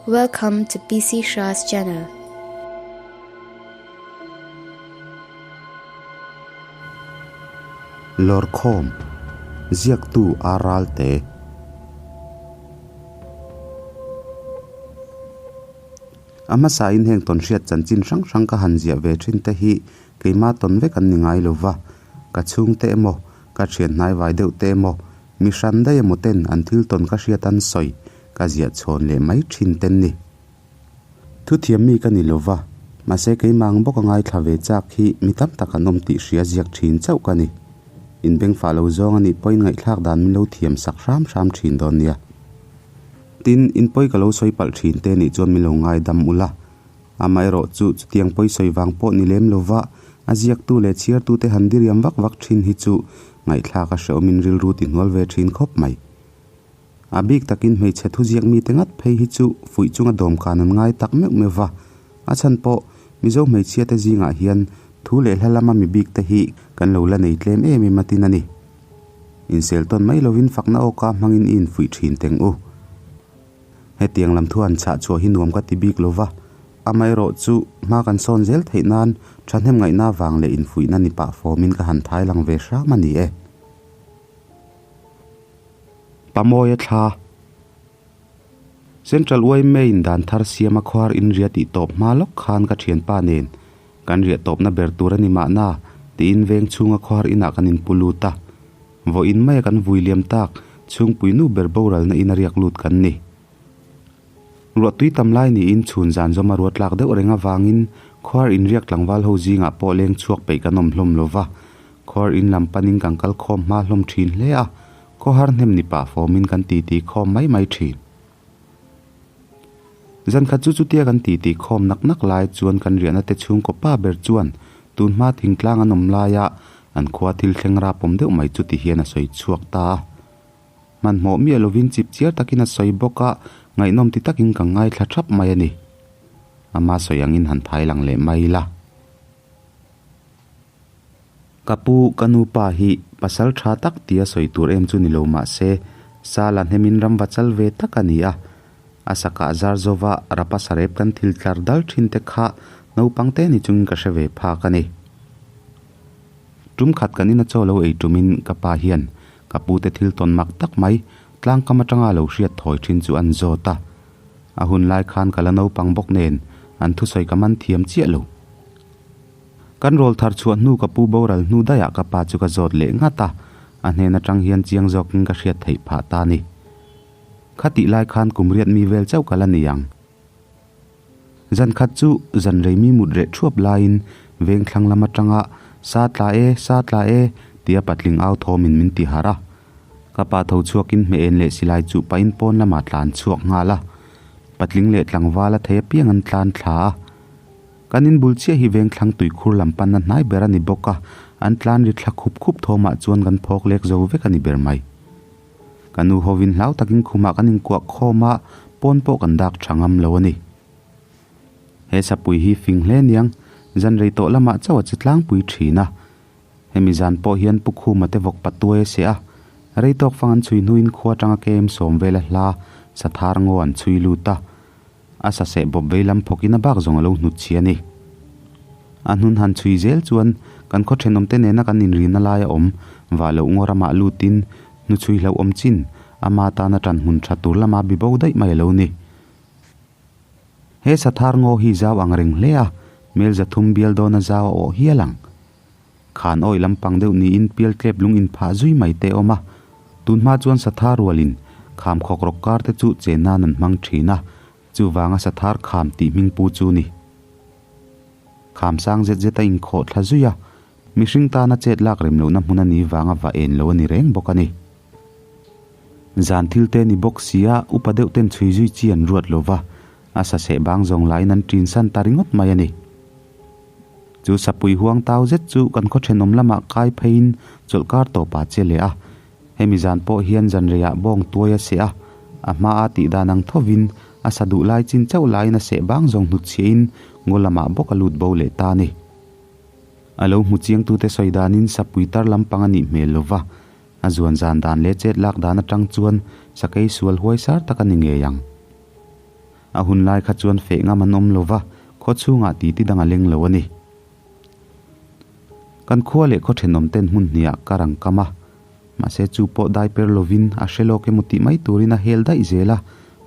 Welcome to PC Shah's channel. Lawrkhawm, Ziaktu A Ralte. A hmasain heng tawnhriat chanchin hrang hrang ka han ziah ve thin te hi keima tawn vek an ni ngai lo va, ka chhungte emaw, ka thian hnaivai deuh te emaw, mi hran daih emaw ten an thil tawn ka hriat an sawi ka ziah chhawn leh mai thin ten ni. Thuthiam mi ka ni lo va, mahse keimah ang bawk a ngaithla ve chak hi mi tam tak an awm tih hria ziak thin chauh ka ni. Inbengfah lo zawng a nih pawhin ngaihthlak dan min lo thiam sak hram hram thin dawn nia. Tin, in pawi ka lo sawi palh thin te nih chuan min lo ngaidam ula. Amaherawh chu chutiang pawi sawi vang pawh ni lem lova a ziaktu leh chhiartute han diriam vak vak thin hi chu ngaihthlak a hrehawmin rilru ti hnual ve thin khawp mai. A bik takin hmeichhe thuziak mite ngat phei hi chu fuih chunga dawmkan an ngai tak meuh meuh va. A chhan pawh Mizo hmeichhiate zingah hian thu leh hla lama mi bikte hi kan lo la nei tlem em em a tin a ni. Insel tawn mai lovin fakna awka hmangin i infuih thin teng u. Hetiang lam thu han chhah chhuah hi nuam ka ti bik lo va, amaherawh chu hma kan sawn zel theih nan thahnem ngaihna vang leh infuihna ni pah fawmin ka han thai lang ve hram a ni e. Pamawia thla. Central yma in dan thar siama khuar in ria tih tawp hma lawk khan ka thianpa nen kan riah tawpna ber tur a ni mahna tiin veng chhunga khuar inah kan inpu lut a. Vawiin maia kan vui liam tak chhungpui nu ber boralna in a riak lut kan ni. Ruahtui tam lai niin chhun zan zawma ruat lak deuh reng avangin khuar in riak tlangval ho zingah pawh leng chhuak peih kan awm hlawm lova, khuar in lam panin kan kal khawm hma hlawm thin hle a. Khawhar hnem ni pah fawmin kan titi khawm mai mai thin. Zan khat chu chutia kan titi khawm nak nak lai chuan kan riahna te chhungkaw pa ber chuan tun hma thingtlang an awm laia an khua thil thleng rapawm deuh mai chu ti hian a sawi chhuak ta a. Hmanhmawh miah lovin chip chiar takin a sawi bawk a, ngaihnawm ti takin ka ngaithla thap mai a ni. Ama sawi angin han thai lang leh mai ila. Ka pu, ka nu pa hi pasal tha tak tia sawi tur em chu ni lo mah se, Sala hnemin ram va chal ve tak a ni a. A sakah zar zova rapa sarep kan thil tlar dal thin te kha naupang te ni chungin ka hre ve phak a ni. Tum khat kan ina chaw lo ei tumin ka pa hian ka pu te thil tawn mak tak mai tlangkam atanga lo hriat thawi thin chu an zawt a. A hun lai khan ka la naupang bawk nen an thusawi ka man thiam chiah lo. Kan rawl thar chhuah hnu ka pu boral hnu daihah ka pa chu ka zawt leh nghat a, a hnen atang hian chiang zawkin ka hriat theih phah ta ni. Khatih lai khan kum riat mi vel chauh ka la ni ang. Zan khat chu zan rei mi mut reh thuap laiin veng thlang lam atanga Sa tla e, sa tla e tia patling au thawmin min ti harh a. Ka pa tho chhuakin hmeh en leh silai chuh pahin pawn lamah tlan chhuak nghal a. Patling leh tlangval a thei apiang an tlan thla a. Kan inbul chiah hi vengthlang tuikhur lam panna hnai ber a ni bawk a, an tlan ri thla khup khup thawmah chuan kan phawk lek zo vek a ni ber mai. Ka nu hovin hlau takin khumah kan inkuah khawm a, pawn pawh kan dak tha ngam lo a ni. He sapui hi fing hle niang, zan rei tawh lamah chauh a che tlangpui thin a. Hemi zan pawh hian Pu Khuma te vawk patuai a seh a, rei tawk fang an chhui hnuin khua atanga KM sawm vela hla Sathar ngaw an chhui lut a. A sa seh bawp vei lam phawkin a bak zawng a lo hnut chhi a ni. A hnun han chhui zel chuan kan khaw thenawmte nena kan inrina laia awm vah loh ngaw ramah lutin hnuchhui hlauhawm chin ama tana tan hmun tha tur lama bi bo daih mai a lo ni. He sathar ngaw hi zau ang reng hle a, mel zathum bial dawna zau a awh hial ang. Khan awih lampang deuh niin pial tlep lung inphah zui mai te awm a, tunhma chuan sathar rualin kham khawk rawk kar te chu chen nan an hmang thin a, chuvanga sathar kham tih hming pu chu ni. Kham sang zet zet a inkhawh thla zui a, mihring tana chet lak rem lohna hmun a ni vanga va en lo a ni reng bawk a ni. Zan thil te ni bawk sia upa deuh ten chhui zui chi an ruat lo va, a saseh bang zawng lahin an ṭin san ta ringawt mai a ni. Chu sapui huang tau zet chu kan khaw thenawm lamah kai pheiin chawlhkar tawpah che leh a. Hemi zan pawh hian zanreiah bawng tuai a seh a, a hmaa tih dan ang thovin a sa duh lai chin chauh laiin a seh bang zawng hnutchhiahin ngaw lamah bawk a lut bo leh ta a ni. A lo hmu chiangtute sawi danin sapui tar lampang a nih hmel lova, a zuan zan dan leh chet lak dan atang chuan sakei sual huai sar tak a ni ngei ang. A hun lai kha chuan feh ngam an awm lo va, khaw chhungah titi dang a leng lo a ni. Kan khua leh khaw thenawm ten hmun hniah ka rang kam a, mahse chu pawh dai per lovin a hre lawk emaw tih mai turin a hel daih zel a,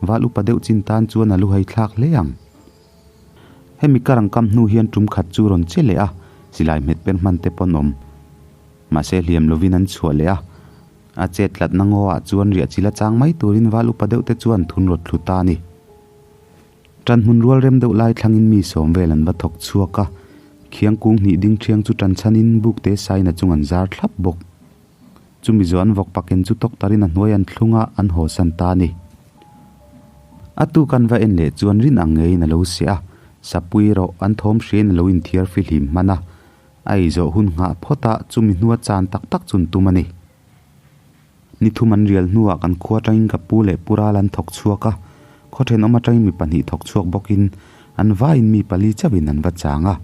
val upa deuh chin tan chuan a lu hai thlak hle ang. Hemi ka rang kam hnu hian tum khat chu rawn che leh a, silai hmet per hman te pawn awm. Mahse hliam lovin an chhuah leh a, a chet tlatna ngaw ah chuan riah chil a chang mai turin val upa deuh te chuan thun rawt thlu ta a ni. Ṭan hmun rual rem deuh lai thlangin mi sawm vel an va thawk chhuak a, khiang kung hnih ding ṭhiang chu ṭan chhanin buk te sain a chung an zar thlap bawk. Chumi zawh an vawk pakin chu tawktarin a hnuai an thlung a, an haw san ta a ni. A tuk an va en leh chuan rin ang ngeiin a lo seh a, sapui erawh an thawm hriain a lo inthiar fihlim hman a, a ei zawh hun nghah phawt a chumi hnua chan tak tak chun tum a ni. Ni thum an rial hnuah kan khua atangin ka pu leh pu ral an thawk chhuak a, khaw thenawm atangin mi pahnih thawk chhuak bawkin an vaiin mi pali chauhin an va chang a,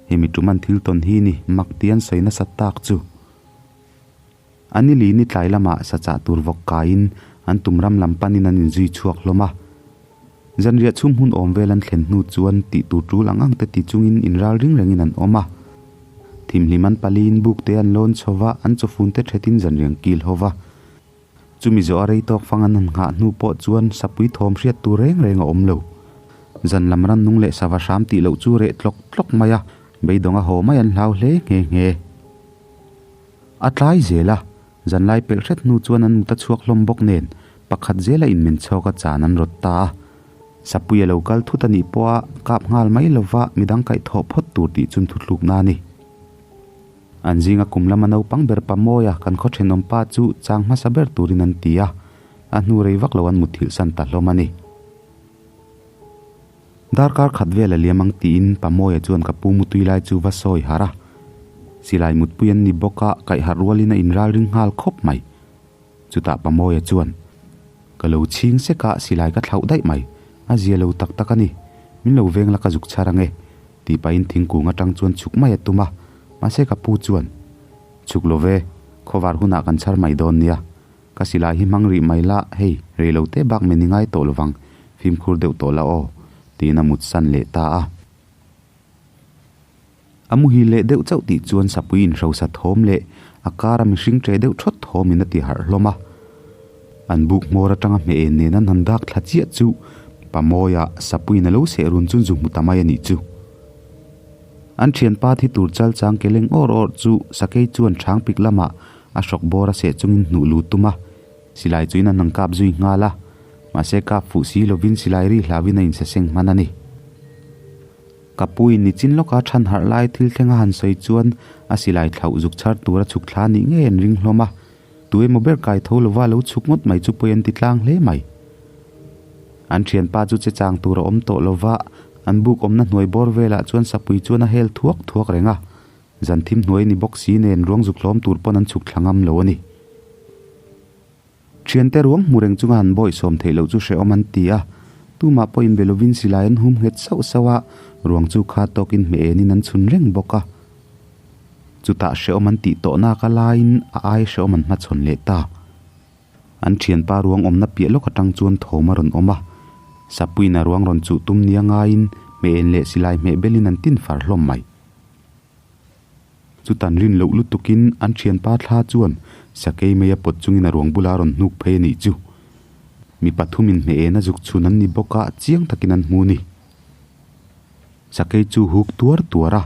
hemi tum an thil tawn hi ni mak ti an sawi nasa tak chu. A ni li ni tlai lamah sa chah tur vawk kaiin an tum ram lam panin an inzui chhuak hlawm a. Zanriah chhum hun awm vel an thlen hnu chuan tih tur tul ang ang te ti chungin inral ring rengin an awm a. Thimhlim an paliin buk te an lawn chho va, an chawfun te thetin zanriang kil ho va. Chumi zawh a rei tawk fang an han nghah hnu pawh chuan sapui thawm hriat tur reng reng a awm lo. Zan lam rannung leh sava hram tih loh chu reh tlawk tlawk mai a, beidawng a haw mai an hlau hle nghe nghe. A tlai zel a, zanlai pelh hret hnu chuan an mut a chhuak hlawm bawk nen pakhat zela inmen chhawk a chan an rawt ta a. Sapui a lo kal thut a nih pawha kap nghal mai lova midang kaih thawh phawt tur tih chun thuthlukna a ni. An zinga kum lama naupang ber Pamawia kan khaw thenawm pa chu chang hmasa ber turin an ti a, a hnu rei vak lo an mutthilh san ta hlawm a ni. Darkar khat vel a liam ang tiin Pamawia chuan ka pu mutui lai chu va sawi harh a. Silai mutpui an ni bawk a, kaih harh rualin a inral ring nghal khawp mai. Chutah Pamawia chuan, Ka lo chhing sek a, silai ka thlauh daih mai. A zia lo tak tak a ni. Min lo veng la ka zuk chhar ang e, tih pahin thingkung atang chuan chhuk mai a tum a. Mahse ka pu chuan, Chhuk lo ve, khawvar hunah kan chhar mai dawn nia. Ka silai hi hmang rih mai la, hei, rei lo te bak min i ngai tawh lovang, fimkhur deuh tawh la aw, tiin a mut san leh ta a. A muhil leh deuh chauh tih chuan sapui inhrosa thawm leh a kara mihring ṭe deuh ṭhawt thawmin a ti harh hlawm a. An buk hmawr aṭanga hmeh en nen an han dak thla chiah chu Pamawia sapuiin a lo seh run chu zu hmu ta mai a nih chu. An ṭhianpa thi tur chal chang ke leng awr awr chu sakei chuan ṭhang pik lamah A hrawk bawr a seh chungin hnuh lut tum a, silai chuin an han kap zui nghal a, mahse kap fuh si lovin silai ri hlauhin a insaseng hman a ni. Ka puin nichin lawka than harh lai thil thleng a han sawi chuan a silai thlauh zuk chhar tur a chhuk thla nih ngei an ring hlawm a, tu emaw ber kai tho lova lo chhuk ngawt mai chu pawi an ti tlang hle mai. An thianpa chu che chang tur a awm tawh lova, an buk awmna hnuai bawr velah chuan sapui chuan a hel thuak thuak reng a, Zan thim hnuai ni bawk si nen ruang zuk hlawm tur pawn an chhuk thla ngam lo a ni. Thiante ruang hmu reng chunga han bawih sawm theih loh chu hrehawm an ti a, tumah pawh inbe lovin silai an hum nghet sauh sauh a, ruang chu kha tawkin hmeh enin an chhun reng bawk a. Chutah hrehawm an tih tawh nak a laiin a ai hrehawm an hmachhawn leh ta. An thianpa ruang awmna piah lawk atang chuan thawm a rawn awm a, Sapuiin a ruang rawn chuh tum nia ngaiin hmeh en leh silai hmeh belin an tin far hlawm mai. Chutan rin loh lutukin an thianpa thla chuan sakei mai a pawt chungin a ruang bula rawn hnuk phei a nih chu. Mi pathumin hmeh en a zuk chhun an ni bawk a, chiang takin an hmu ni. Sakei chu huk tuar tuar a,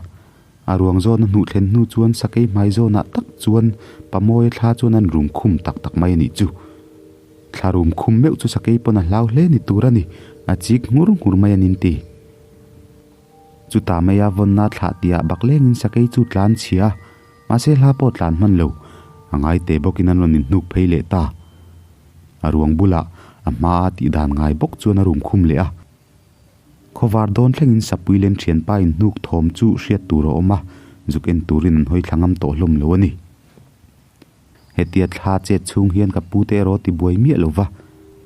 a ruang zawn a hnuh thlen hnu chuan sakei hmai zawnah tak chuan Pamawia thla chuan an rum khum tak tak mai a nih chu. Thla rum khum meuh chu sakei pawn a hlau hle ni tur a ni, a chik nghur nghur mai a nin ti. Chutah maia vawnna thlah tihah bak lengin sakei chu tlan chhia a, mahse hla pawh tlan hman lo, a ngai teh bawkin an rawn inhnuk phei leh ta. A ruang bulah a hmaa tih dan ngai bawk chuan a rum khum leh a. Khawvar dawn thlengin sapui len thianpa inhnuk thawm chu hriat tur a awm a, zuk en turin an hawi thla ngam tawh hlawm lo a ni. Hetia thla chet chhung hian ka pu te erawh tibuai miah lo va,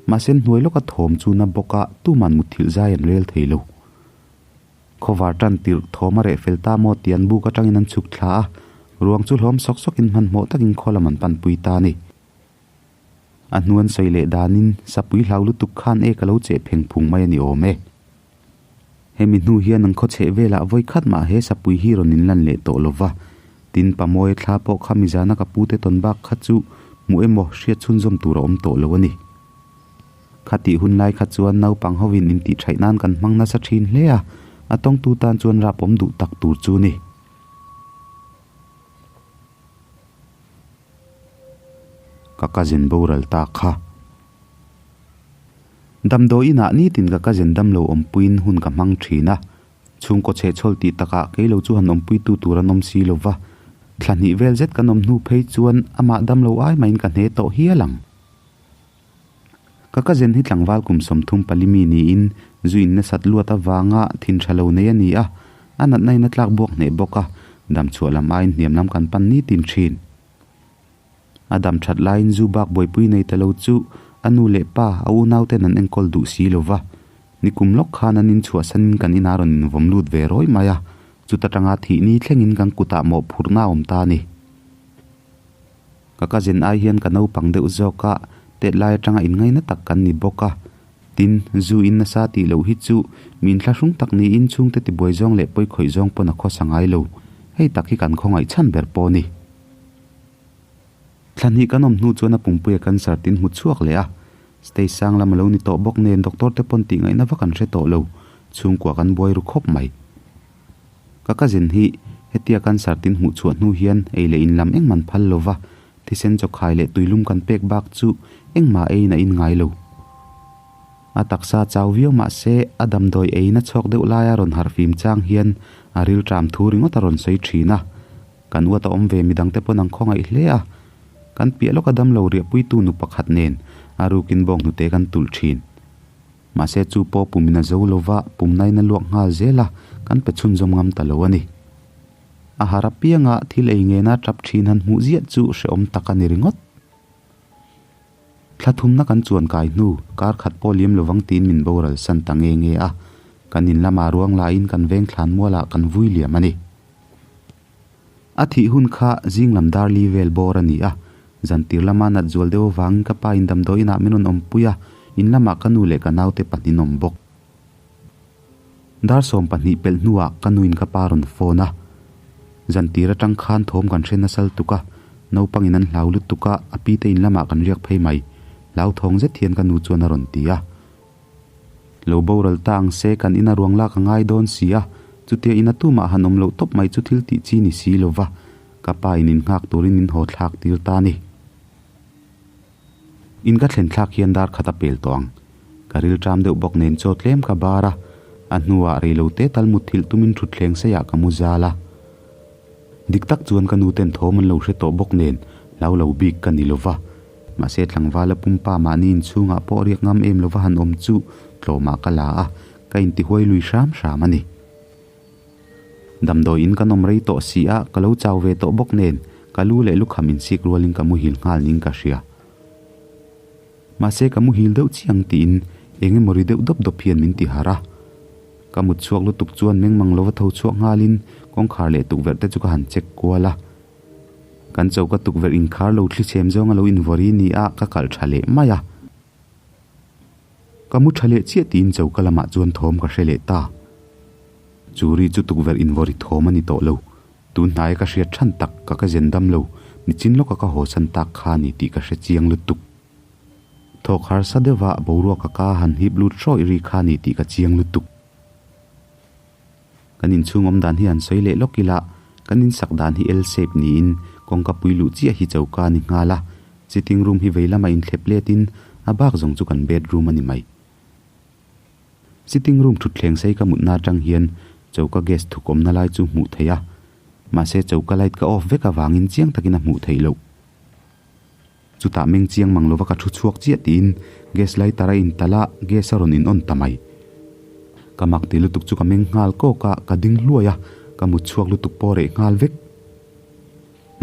mahse hnuai lawka thawm chu na bawk a tuman mutthilh zai an rel thei lo. Khawvar tan tirh thawm a reh fel ta maw tih an buk atangin an chhuk thla a, ruang chu hlawm sawk sawkin hmanhmawh takin khaw lam an panpui ta a ni. A hnuan sawi leh danin sapui hlau lutuk khan ek a lo cheh pheng phung mai a ni awm e. Hemi hnu hian an khaw chheh velah vawi khat mah he sapui hi rawn inlan leh tawh lo va, tin Pamawia thla pawh kha mizana ka pute tawn bak kha chu hmuh emaw hriat chhunzawm tur a awm tawh lo a ni. Khatih hun lai kha chuan naupang hovin intihṭhaih nan kan hmang nasa ṭhin hle a, a tawngtu tan chuan rap awm duh tak tur chu ni. Ka cousin boral ta kha. Damdawi inah nitin ka cousin damlo awmpuiin hun ka hmang thin a, chhungkaw chhehchhawl tih takah kei lo chu han awmpuitu tur an awm si lo va, thla hnih vel zet kan awm hnu phei chuan amah damlo ai mahin ka hne tawh hial ang. Ka cousin hi tlangval kum 34 mi niin zu in nasat luat avanga thin tha lo nei a ni a, a natna in a tlak buak hneh bawk a, damchhuah lam aiin hniam lam kan pan nitin thin. A dam that laiin zu bak buaipui nei ta lo chu a nu leh pa, a unauten an enkawl duh si lo va. Nikum lawk khan an inchhuahsanin kan inah rawn invawm lut ve rawi mai a, chuta tanga thih ni thlengin kan kutah mawhphurhna a awm ta a ni. Ka cousin ai hian ka naupang deuh zawk a, tet lai atanga inngaina tak kan ni bawk a. Tin, zu in nasa tih loh hi chu min thlahrung tak niin chhungte tibuai zawng leh pawi khawih zawng pawn a khawsa ngai lo. Hei tak hi kan khawngaih chhan ber pawh a ni. Thla hnih kan awm hnu chuan a pumpuia cancer tin hmu chhuak leh a. Stage sang lam a lo ni tawh bawk nen doctor te pawn tih ngaihna vak an hre tawh lo. Chhungkua kan buai ru khawp mai. Ka cousin hi hetia cancer tin hmuh chhuah hnu hian ei leh in lam engman phal lo va, thisen chawkhai leh tuilum kan pek bak chu engmah eiin a in ngai lo. A taksa chau viau mah se a damdawi eiin a chhawk deuh laia rawn harhfim chang hian a rilṭam thu ringawt a rawn sawi ṭhin a. Kan uat a awm ve midangte pawn an khawngaih hle a, kan piah lawka damlo riahpuitu nu pakhat nen a rukin bawng hnute kan tulh ṭhin. Mahse chu pawh pumin a zo lova, pumnain a luak nghal zel a, kan pe chhunzawm ngam ta lo a ni. A har apianga thil ei ngena tap thin han hmuh ziah chu hrehawm tak a ni ringawt. Thla thumna kan chuan kai hnu, kar khat pawh liam lovang tiin min boral san ta nge nge a, kan in lama ruang laiin kan veng thlan mualah kan vui liam a ni. A thih hun kha zing lam dar li vel bawr a ni a, zantir lama nat zual deuh avangin ka pa in damdawi inah min rawn awmpui a, in lamah ka nu leh ka naute pahnih awm bawk. Dar 12 pelh hnuah ka nuin ka pa rawn phone a, zantir atang khan thawm kan hre nasal tuk a, naupangin an hlau lutuk a, a pi te in lamah kan riak phei mai, hlauthawng zet hian ka nu chuan a rawn ti a. Lo boral ta ang se kan ina ruang lak a ngai dawn si a, chutia ina tumah han awm loh tawp mai chu thil tih chi ni si lo va, ka pa in innghak turin min haw thlak tir ta a ni. In ka thlen thlak hian dar khat a pel tawh ang. Ka ril ṭam deuh bawk nen chaw tlem ka bar a, a hnuah reilote tal mutthilh tumin ṭhutthleng seiah ka mu zal a. Dik tak chuan ka nu ten thawm an lo hre tawh bawk nen hlau lo bik ka ni lo va. Mahse tlangvala pumpa mahni inchhungah pawh riak ngam em lova han awm chu tlawmah ka la a, ka intihuai lui hram hram a ni. Damdawi in kan awm rei tawh si a, ka lo chau ve tawh bawk nen ka lu leh lukham insik rualin ka muhil nghal ning ka hria. Mahse ka muhil deuh chiang tiin eng emaw ri deuh dawp dawp hian min ti harh a. Ka mut chhuak lutuk chuan mengmang lova tho chhuak nghalin kawngkhar leh tukverh te chu ka han check kual a. Kan choka tukverh inkhar lo thli chhem zawng a lo invawri ni a ka kalh tha leh mai a. Ka mu tha leh chiah tiin choka lamah chuan thawm ka hre leh ta. Chu ri chu tukverh invawri thawm a ni tawh lo. Tun hnaia ka hriat than tak ka ka zen dam lo, nichin lawka ka haw san tak kha a ni tih ka hre chiang lutuk. Thawk harsa deuhva boruaka ka han hip lut hrawih ri kha a ni tih ka chiang lutuk. Kan inchhung awm dan hi han sawi leh lawk ila, kan insak dan hi L-shape niin kawngka pui luh chiah hi choka a ni nghal a, sitting room hi vei lama inthlep letin a bak zawng chu kan bedroom a ni mai. Sitting room thutthleng sei ka mutna atang hian choka gas thuk awmna lai chu hmuh theih a, mahse choka light ka off vek avangin chiang takin a hmuh theih loh. Chutah meng chiang mang lova ka thu chhuak chiah tiin gas lighter a intalh a, gas a rawn in on ta mai. Ka mak ti lutuk chu ka meng nghal kawk a, ka ding hluai a, ka mut chhuak lutuk pawh reh nghal vek.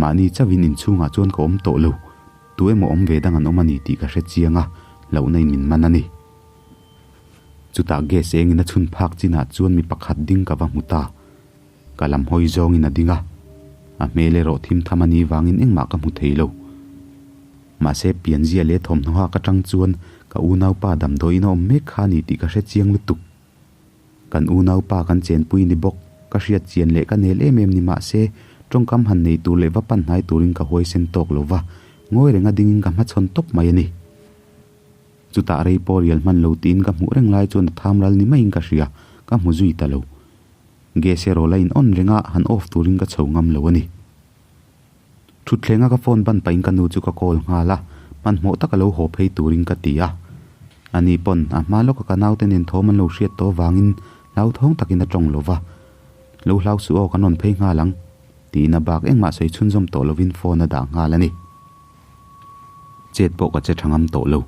Mahni chauhin inchhungah chuan ka awm tawh lo, tu emaw awm ve dang an awm a ni tih ka hre chiang a, hlauhna in min man a ni. Chutah gas engin a chhun phak chinah chuan mi pakhat ding ka va hmu ta. Ka lam hawi zawngin a ding a, a hmel erawh thim tham a nih vangin engmah ka hmu thei lo. Mahse pianzia leh thawmhnaw hak atang chuan ka unaupa damdawiin a awm mek kha a ni tih ka hre chiang lutuk. Kan unaupa kan chenpui ni bawk, ka hriat chian leh ka nel em em ni mahse tawngkam han nei tur leh va pan hnai turin ka huaisen tawk lo va, ngawi renga dingin ka hmachhawn tawp mai a ni. Chutah rei pawh rial hman lo tiin ka hmuh reng lai chuan a tham ral ni maiin ka hria, ka hmu zui ta lo. Gas erawh la in on renga han off turin ka chho ngam lo a ni. Thutthlenga ka phone ban pahin ka nu chu ka call nghal a, hmanhmawh taka lo haw phei turin ka ti a. Ani pawn a hma lawka ka naute nen thawm an lo hriat tawh avangin hlauthawng takin a tawng lo va. Lo hlau suh aw kan rawn phei nghal ang, tiin a bak engmah sawi chhunzawm tawh lovin phone a dah nghal a ni. Chet pawh ka che tha ngam tawh lo.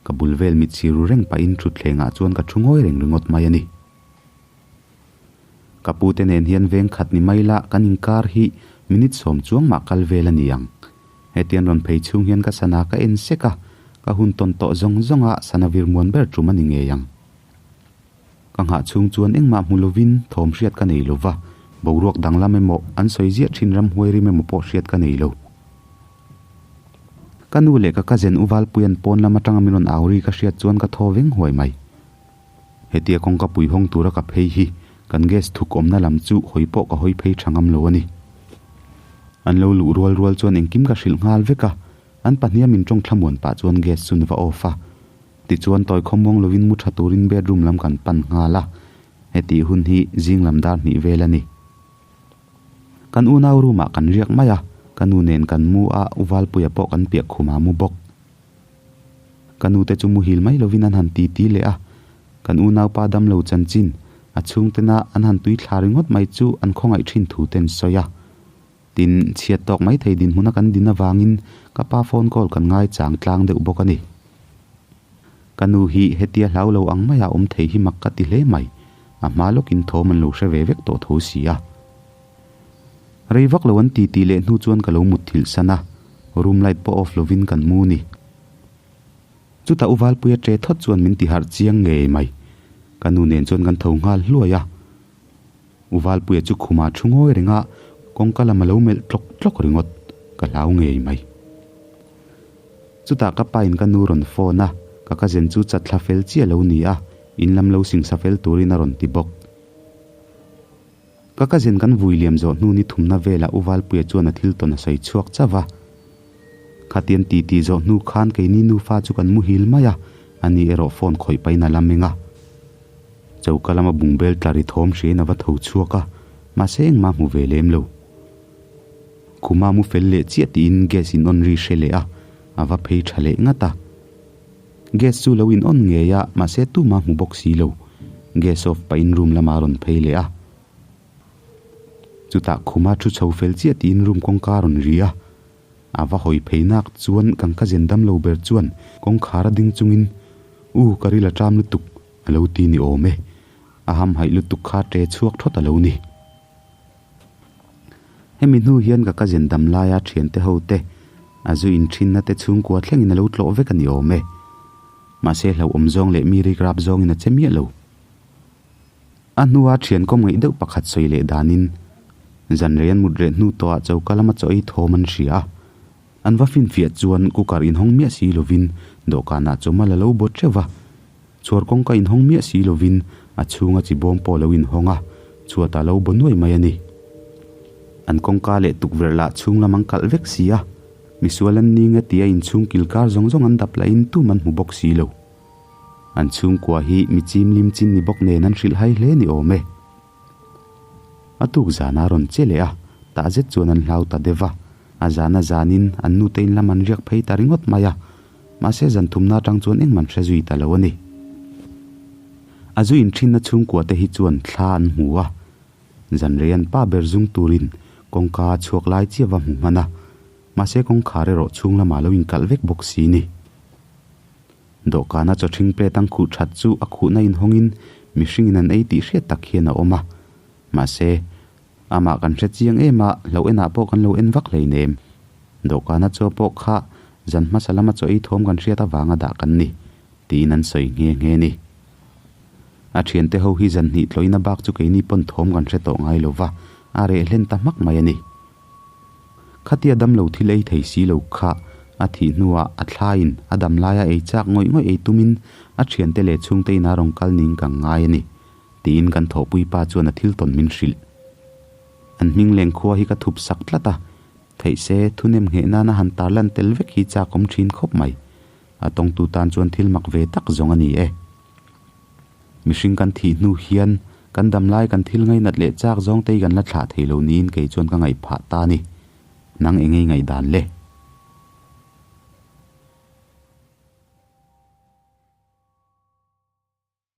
Ka bul vel mit si ru reng pahin thutthlengah chuan ka thu ngawi reng ringawt mai a ni. Ka pute nen hian veng khat ni mai la kan inkar hi minute sawm chuang mah kal vel a ni ang. Hetian rawn phei chhung hian ka sana ka en sek a, ka hun tawn tawh zawng zawng a sana vir muan ber tum a ni ngei ang. Ka nghah chhung chuan engmah hmu lovin thawm hriat ka nei lova, boruak danglam emaw an sawi ziah thin ramhuai rim emaw pawh hriat ka nei lo. Ka nu leh ka cousin U Valpuia'n pawn lam atanga min rawn au ri ka hriat chuan ka thaw veng huai mai. Hetia kawngka pui hawng tura ka phei hi kan gas thuk awmna lam chu hawi pawh ka hawi phei tha ngam lo a ni. An lo luh rual rual chuan engkim ka hrilh nghal vek a, an pahniha min tawng thlamuan pah chuan gas chu ni va off a. Tichuan tawi khawmuang lovin mu tha turin bedroom lam kan pan nghal a, hetih hun hi zing lam dar hnih vel a ni. Kan unau room ah kan riak mai a, ka nu nen kan mu a, U Valpuia pawh kan piah khum ah mu bawk. Ka nu te chu muhil mai lovin an han ti ti leh a, kan unaupa damlo chanchin, a chhungtena an han tui thla ringawt mai chu an khawngaih thin thu te an sawi a. Tin, chhiat tawk mai thei dinhmuna kan din avangin ka pa phone call kan ngai chang tlang deuh bawk a ni. Ka nu hi hetia hlau lo ang maia awm thei hi mak ka ti hle mai, a hma lawkin thawm an lo hre ve vek tawh tho si a. Rei vak lo an ti tih leh hnu chuan ka lo mutthilh san a, room light pawh off lovin kan mu ni. Chutah U Valpuia ṭe thawt chuan min ti harh chiang ngei mai. Ka nu nen chuan kan tho nghal hluai a. U Valpuia chu khumah thu ngawi reng a, kawngka lam a lo melh tlawk tlawk ringawt, ka hlau ngei mai. Chutah ka pain ka nu rawn phone a, ka cousin chu chatthla fel chiah lo ni a, in lam lo singsa fel turin a rawn ti bawk. Ka cousin kan vui liam zawh hnu ni thumna velah U Valpuia chuan a thil tawn a sawi chhuak chauh va. Khatian ti ti zawh hnu khan keini nufa chu kan muhil mai a, ani erawh phone khawih pahin a la meng a. Choka lama bungbel tla ri thawm hriain a va tho chhuak a, mahse engmah hmu ve lem lo. Khuma mu fel leh chiah tiin gas in on ri hre leh a, a va phei tha leh ngat a. Gas chu lo in on ngei a, mahse tumah hmu bawk si lo. Gas off pahin room lamah a rawn phei leh a. Chutah khuma thu chho fel chiah tiin room kawngka a rawn ri a. A va hawi phei nak chuan kan ka zen dam lo ber chuan kawngkhar a ding chungin, U, ka ril a ṭam lutuk, a lo ti ni awm e. A hamhaih lutuk kha ṭe chhuak thawt a lo ni. Hemi hnu hian ka cousin dam laia thiante ho te, a zu inthinna te chhungkua thlengin a lo tlawh vek a ni awm e. Mahse hlauhawm zawng leh mi rikrap zawngin a che miah lo. A hnua thian kawm ngaih deuh pakhat sawi leh danin, zanrei an mut reh hnu tawhah choka lama chaw ei thawm an hria a. An va finfiah chuan cooker inhawng miah si lovin dawhkanah chawmal a lo bawt teuh va. Chhuar kawngka inhawng miah si lovin a chhunga chi bawm pawh a lo inhawng a, chhuat a lo baw nuai mai a ni. An kawngka leh tukverh lah chhung lam an kalh vek si a, misual an ning e tia inchhung kilkar zawng zawng an dap lahin tum an hmu bawk si lo. An chhungkua hi mi chim lim chin ni bawk nen an hrilh hai hle ni awm e. A tuk zan a rawn che leh a, tah zet chuan an hlau ta deuh va. A zan a zanin an nute in lam an riak phei ta ringawt mai a, mahse zan thumna atang chuan engmah an hre zui ta lo a ni. A zu inthinna chhungkua te hi chuan thla an hmu a, zanrei an pa ber zung turin kawngka a chhuak lai chiah va hmu hman a, mahse kawngkhar erawh chhung lamah lo inkalh vek bawk si ni. Dawhkana chawthing plate ang khuh that chu a khuhna inhawngin mihringin an ei tih hriat tak hian a awm a. Mahse, amah kan hre chiang em a, hlo enah pawh kan lo en vak hleinem. Dawhkana chaw pawh kha zan hmasa lama chaw ei thawm kan hriat avanga dah kan ni, tiin an sawi nghe nghe ni. A thiante ho hi zan hnih tlawina bak chu keini pawn thawm kan hre tawh ngai lo va, a reh hlen ta hmak mai a ni. Khatia damlo thil ei thei si lo kha A thih hnuah a thlaiin a dam laia ei chak ngawih ngawih ei tumin a thiante leh chhungte inah rawn kal ning ka ngai a ni, tiin kan thawhpui pa chuan a thil tawn min hrilh. An hming leng khua hi ka thup sak tlat a, theih se thunem ngheh nana han tarlan tel vek hi chak awm thin khawp mai. A tawngtu tan chuan thil mak ve tak zawng a ni e. Mihring kan thih hnu hian kan dam lai kan thil ngainat leh chak zawng te hi kan la thlah thei lo niin kei chuan ka ngaih phah ta a ni. Nang engei ngaihdan le?